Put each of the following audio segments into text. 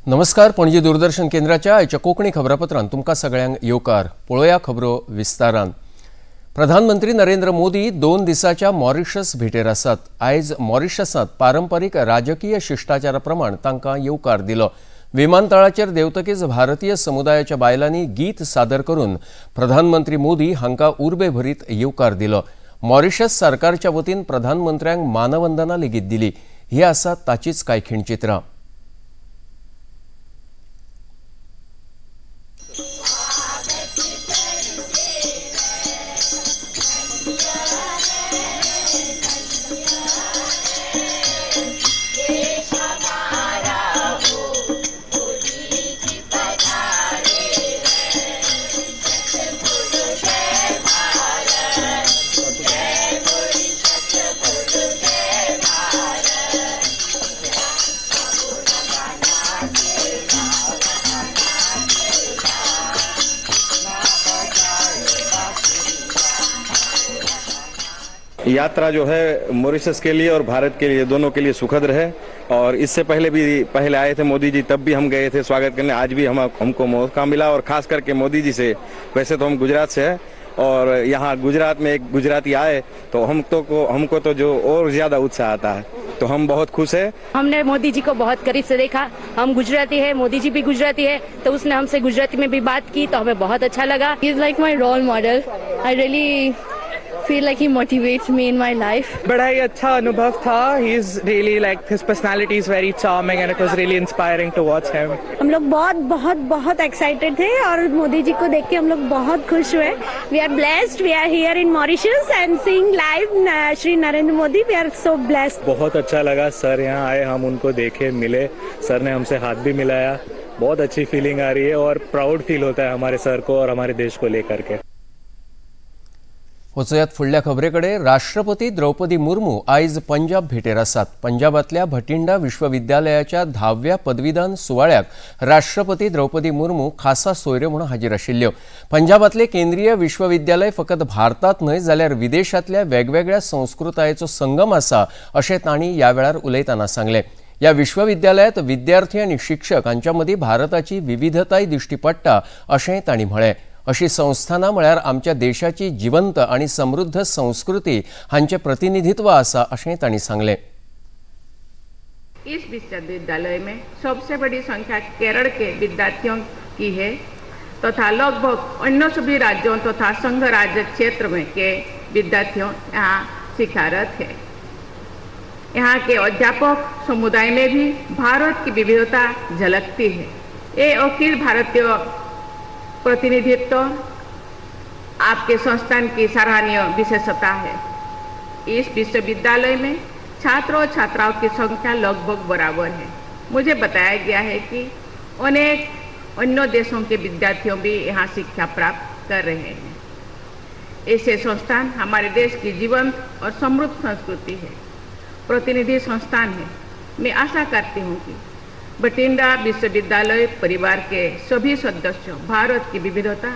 नमस्कार, पणजी दूरदर्शन केंद्राच्या आयच्या कोंकणी खबरापत्रांत तुमकां सगळ्यांक येवकार। पळोवया खबरो विस्तारान। प्रधानमंत्री नरेंद्र मोदी 2 दिसाच्या मॉरिशस भेटेर आसात। आयज मॉरिशसांत पारंपरीक राजकीय शिष्टाचारा प्रमाण तांकां येवकार दिलो। विमानतळाचेर देंवतकीच भारतीय समुदायाच्या बायलांनी गीत सादर करून प्रधानमंत्री मोदी हांकां उर्बेभरीत येवकार दिलो। मॉरिशस सरकारच्या वतीन प्रधानमंत्र्यांक मानवंदना लेगीत दिली। ही आसा ताचीच कांय खिणचित्रां। यात्रा जो है मॉरिशस के लिए और भारत के लिए दोनों के लिए सुखद रहे। और इससे पहले भी पहले आए थे मोदी जी, तब भी हम गए थे स्वागत करने। आज भी हमको मौका मिला और खास करके मोदी जी से, वैसे तो हम गुजरात से हैं और यहाँ गुजरात में एक गुजराती आए तो हमको तो जो और ज़्यादा उत्साह आता है, तो हम बहुत खुश हैं। हमने मोदी जी को बहुत करीब से देखा। हम गुजराती है, मोदी जी भी गुजराती है, तो उसने हमसे गुजराती में भी बात की तो हमें बहुत अच्छा लगा। He is like my role model. I really feel like he motivates me in my life. बड़ा ही अच्छा अनुभव था। He is really like, his personality is very charming and it was really inspiring to watch him. हम लोग बहुत बहुत बहुत excited थे और मोदी जी को देख K हम लोग बहुत खुश हुए। We are blessed, we are here in Mauritius and seeing live Shri Narendra Modi. We are so blessed. बहुत अच्छा लगा, सर यहाँ आए, हम उनको देखे, मिले, सर ने हमसे हाथ भी मिलाया। बहुत अच्छी फीलिंग आ रही है और प्राउड फील होता है हमारे सर को और हमारे देश को लेकर के। वचयात फुडल्या खबरे कडेन। राष्ट्रपती द्रौपदी मुर्मू आयज पंजाब भेटेर आसात। पंजाबांतल्या भटिंडा विश्वविद्यालयाच्या 10व्या पदवीदान सुवाळ्याक राष्ट्रपती द्रौपदी मुर्मू खासा सोयऱ्यो म्हणून हाजीर आशिल्ल्यो। पंजाबांतले केंद्रीय विश्वविद्यालय फकत भारतात न्हय जाल्यार विदेशांतल्या वेगवेगळ्या संस्कृतायेचो संगम आसा अशें तांणी ह्या वेळार उलयतना सांगलें। ह्या विश्वविद्यालयांत विद्यार्थी आनी शिक्षक हांच्या मदीं भारताची विविधताय दिश्टी पडटा अशेंय तांणी म्हळें। अशी संस्थानां म्हळ्यार आमच्या देशाची जिवंत आणि समृद्ध संस्कृती हांचे प्रतिनिधित्व आसा अशें तांणी सांगलें। इस विश्वविद्यालय में सबसे बड़ी संख्या केरल के विद्यार्थियों की है तथा लगभग अन्य सभी राज्यों तथा संघ राज्य क्षेत्र में के विद्यार्थियों यहाँ शिक्षारत है। यहाँ के अध्यापक समुदाय में भी भारत की विविधता झलकती है। ये अखिल भारतीय प्रतिनिधित्व आपके संस्थान की सराहनीय विशेषता है। इस विश्वविद्यालय में छात्र और छात्राओं की संख्या लगभग बराबर है। मुझे बताया गया है कि अनेक अन्य देशों के विद्यार्थियों भी यहाँ शिक्षा प्राप्त कर रहे हैं। ऐसे संस्थान हमारे देश की जीवंत और समृद्ध संस्कृति है, प्रतिनिधि संस्थान है। मैं आशा करती हूँ कि बठिंडा विश्वविद्यालय परिवार के सभी सदस्य भारत की विविधता,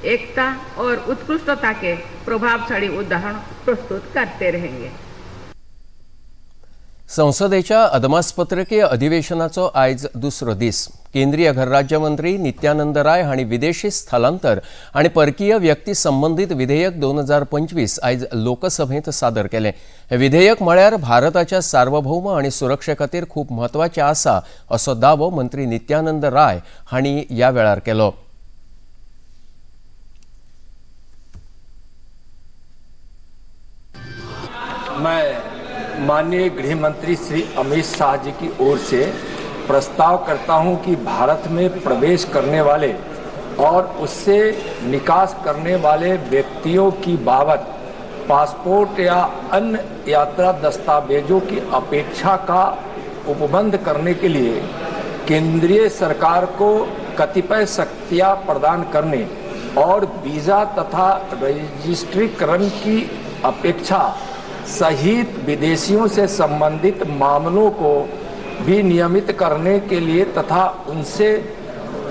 एकता और उत्कृष्टता के प्रभावशाली उदाहरण प्रस्तुत करते रहेंगे। संसदेच्या अदमासपत्रकीय अधिवेशनाचो आयज दुसरो दीस। केंद्रीय घरराज्यमंत्री नित्यानंद राय हांणी विदेशी स्थलांतर आनी परकीय व्यक्ती संबंदीत विधेयक 2025 आयज लोकसभेंत सादर केलें। हें विधेयक म्हळ्यार भारताच्या सार्वभौम आनी सुरक्षे खातीर खूब म्हत्वाचें आसा असो दावो मंत्री नित्यानंद राय हांणी ह्या वेळार केलो। मैं माननीय गृह मंत्री श्री अमित शाह जी की ओर से प्रस्ताव करता हूं कि भारत में प्रवेश करने वाले और उससे निकास करने वाले व्यक्तियों की बाबत पासपोर्ट या अन्य यात्रा दस्तावेजों की अपेक्षा का उपबंध करने के लिए केंद्रीय सरकार को कतिपय शक्तियां प्रदान करने और वीज़ा तथा रजिस्ट्रीकरण की अपेक्षा सहित विदेशियों से संबंधित मामलों को भी नियमित करने के लिए तथा उनसे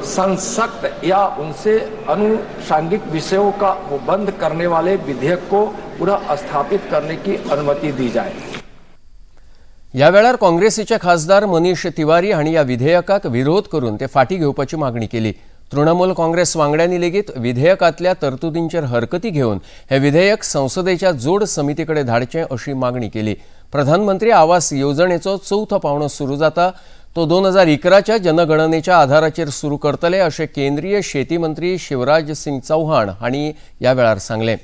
संसक्त या उनसे अनुषांगिक विषयों का उपबंध करने वाले विधेयक को पुनः स्थापित करने की अनुमति दी जाए। ह्या वेळार काँग्रेसीचे खासदार मनीष तिवारी हांणी ह्या विधेयकाक विरोध करून ते फाटीं घेवपाची मागणी केली. तृणमूल काँग्रेस वांगड्यांनी लेगीत विधेयकांतल्या तरतुदींचेर हरकती घेवन हे विधेयक संसदेच्या जोड समिती कडेन धाडचें अशी मागणी केली. प्रधानमंत्री आवास येवजणेचो चवथो पावंडो सुरू जाता तो 2011च्या जनगणनेच्या आधाराचेर सुरू करतले अशें केंद्रीय शेती मंत्री शिवराज सिंग चौहान हांणी ह्या वेळार सांगलें.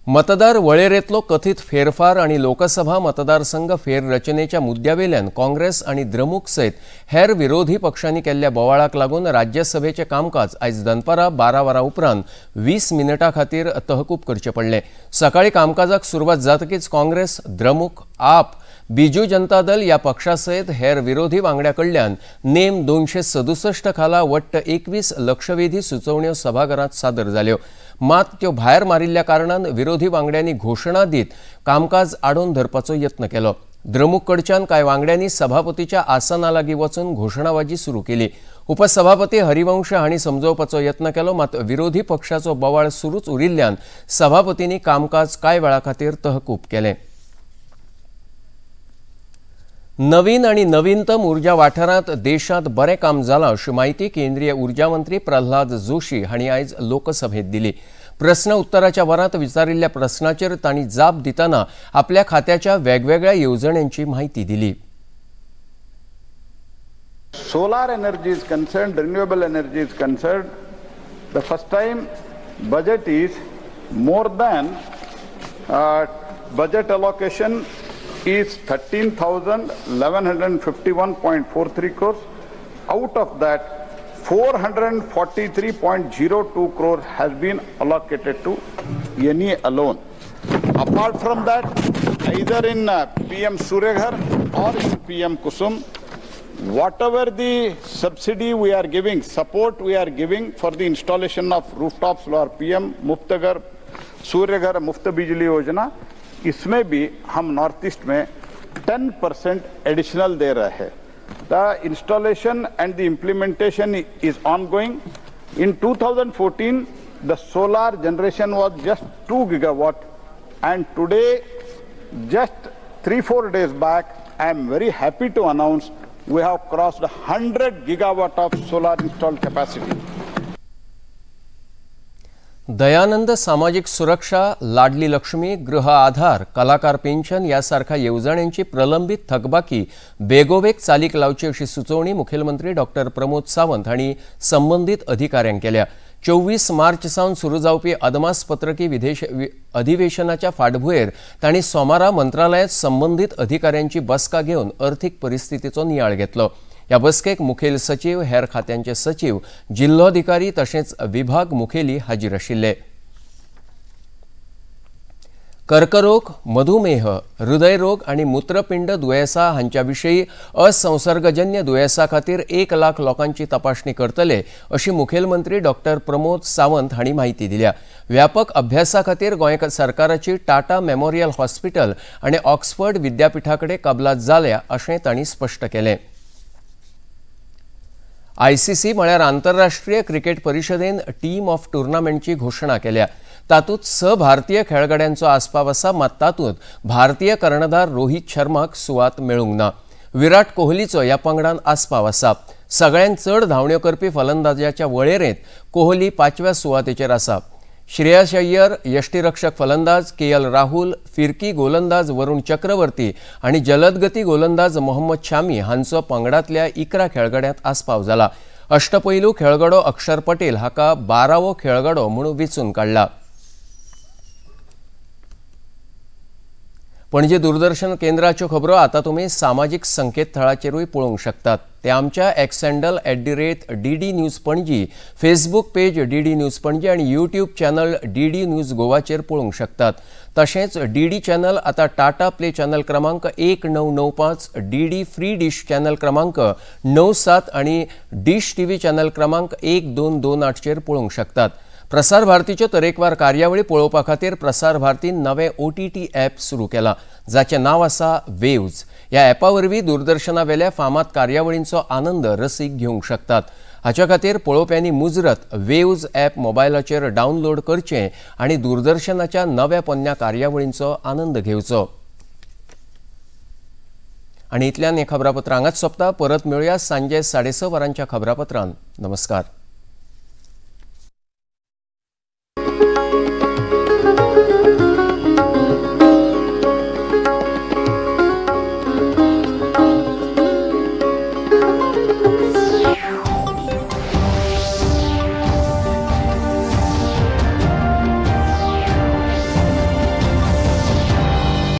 मतदार वळेरेंतलो कथीत फेरफार आनी लोकसभा मतदारसंघ फेररचनेच्या मुद्द्यावेल्यान काँग्रेस आनी द्रमुक सयत हेर विरोधी पक्षांनी केल्ल्या बोवाळाक लागून राज्यसभेचें कामकाज आयज दनपारां 12 वरां उपरांत 20 मिनटां खातीर तहकूब करचें पडलें. सकाळीं कामकाजाक सुरवात जातकीच काँग्रेस, द्रमुक, आप, बीजू जनता दल ह्या पक्षा सयत हेर विरोधी वांगड्या कडल्यान नेम 267 खाला वट्ट 21 लक्षवेधी सुचोवण्यो सभाघरांत सादर जाल्यो. मात त्यो भायर मारिल्ल्या कारणान विरोधी वांगड्यांनी घोशणा दीत कामकाज आडोवन धरपाचो यत्न केलो. द्रमुक कडच्यान कांय वांगड्यांनी सभापतीच्या आसना लागीं वचून घोशणाबाजी सुरू केली. उपसभापती हरिवंश हांणी समजोवपाचो यत्न केलो, मात विरोधी पक्षाचो बोवाळ सुरूच उरिल्ल्यान सभापतींनी कामकाज कांय वेळा खातीर तहकूब केलें. नवीन आनी नवीनतम ऊर्जा वाठारांत देशांत बरें काम जालां अशी म्हायती केंद्रीय ऊर्जा मंत्री प्रल्हाद जोशी हांणी आयज लोकसभेंत दिली. प्रस्न उत्तराच्या वरांत विचारिल्ल्या प्रस्नाचेर तांणी जाप दितना आपल्या खात्याच्या वेगवेगळ्या येवजण्यांची म्हायती दिली. Solar energy is concerned, renewable energy is concerned, the first time budget is more than budget allocation is 13,1151.43 crores. Out of that, 443.02 crore has been allocated to NE alone. Apart from that, either in PM Suryaghar or in PM Kusum, whatever the subsidy we are giving, support we are giving for the installation of rooftops or PM Muftghar, Suryaghar Muft Bijli Yojana, इसमें भी हम north east में 10% additional दे रहे हैं. The installation and the implementation is ongoing. In 2014 the solar generation was just 2 gigawatt and today just 3-4 days back I am very happy to announce we have crossed 100 gigawatt of solar installed capacity. Dayanand सामाजिक सुरक्षा, लाडली लक्ष्मी, गृह आधार, कलाकार pension ह्या सारख्या येवजण्यांची प्रलंबित थकबाकी बेगोबेग चालीक लावची अशी सुचोवणी मुखेलमंत्री डॉक्टर प्रमोद सावंत हांणी संबंदीत अधिकाऱ्यांक केल्या. 24 मार्च सावन सुरू जावपी अदमासपत्रकी अधिवेशनाच्या फाटभुंयेर तांणी सोमारा मंत्रालयांत संबंदीत अधिकाऱ्यांची बसका घेवन अर्थीक परिस्थितीचो नियाळ घेतलो. ह्या बसकेक मुखेल सचीव, हेर खात्यांचे सचीव, जिल्लोधिकारी तशेंच विभाग मुखेली हाजीर आशिल्ले. कर्करोग, मधुमेह, हृदयरोग आनी मूत्रपिंड दुयेंसां हांच्या विशीं असंसर्गजन्य दुयेंसां खातीर 1 लाख लोकांची तपासणी करतले अशी मुखेलमंत्री डॉक्टर प्रमोद सावंत हांणी म्हायती दिल्या. व्यापक अभ्यासा खातीर गोंय सरकाराची टाटा मेमोरियल हॉस्पिटल आनी ऑक्सफर्ड विद्यापिठा कडेन कबलात जाल्या अशें तांणी स्पश्ट केलें. आयसीसी म्हळ्यार आंतरराष्ट्रीय क्रिकेट परिशदेन टीम ऑफ टुर्नामेंटची घोशणा केल्या. तातूंत 6 भारतीय खेळगड्यांचो आस्पाव आसा, मात तातूंत भारतीय कर्णधार रोहित शर्माक सुवात मेळूंक ना. विराट कोहलीचो ह्या पंगडान आस्पाव आसा. सगळ्यांत चड धांवण्यो करपी फलंदाजाच्या वळेरेंत कोहली 5व्या सुवातेचेर आसा. श्रेयस अय्यर, यष्टीरक्षक फलंदाज के.एल. राहुल, फिरकी गोलंदाज वरुण चक्रवर्ती आनी जलदगती गोलंदाज मोहम्मद शामी हांचो पंगडांतल्या 11 खेळगड्यांत आस्पाव जाला. अष्टपैलू खेळगडो अक्षर पटेल हाका 12वो खेळगडो म्हूण वेंचून काडला. पणजे दूरदर्शन केंद्राच्यो खबरो आतां तुमी सामाजीक संकेतथळाचेरूय पळोवंक शकतात. ते आमच्या X handle @DD News Panaji, Facebook page DD News Panaji आनी यूट्यूब चॅनल DD news गोवाचेर पळोवंक शकतात. तशेंच DD channel आतां टाटा प्ले चॅनल क्रमांक 1995, DD free dish channel क्रमांक 97 आनी डिश टीव्ही चॅनल क्रमांक 1228चेर पळोवंक शकतात. प्रसार भारतीच्यो तरेकवार कार्यावळी पळोवपा खातीर प्रसार भारतीन नवें OTT app सुरू केलां, जाचें नांव आसा वेव्ज. ह्या ॲपा वरवीं दूरदर्शनावेल्या फामाद कार्यावळींचो आनंद रसीक घेवंक शकतात. हाच्या खातीर पळोवप्यांनी मुजरत वेव्ज ॲप मोबायलाचेर डावनलोड करचें आनी दूरदर्शनाच्या नव्या पोन्न्या कार्यावळींचो आनंद घेवचो. आनी इतल्यान हें खबरापत्र हांगाच सोंपता. परत मेळुया सांजे 6:30 वरांच्या खबरापत्रान. नमस्कार.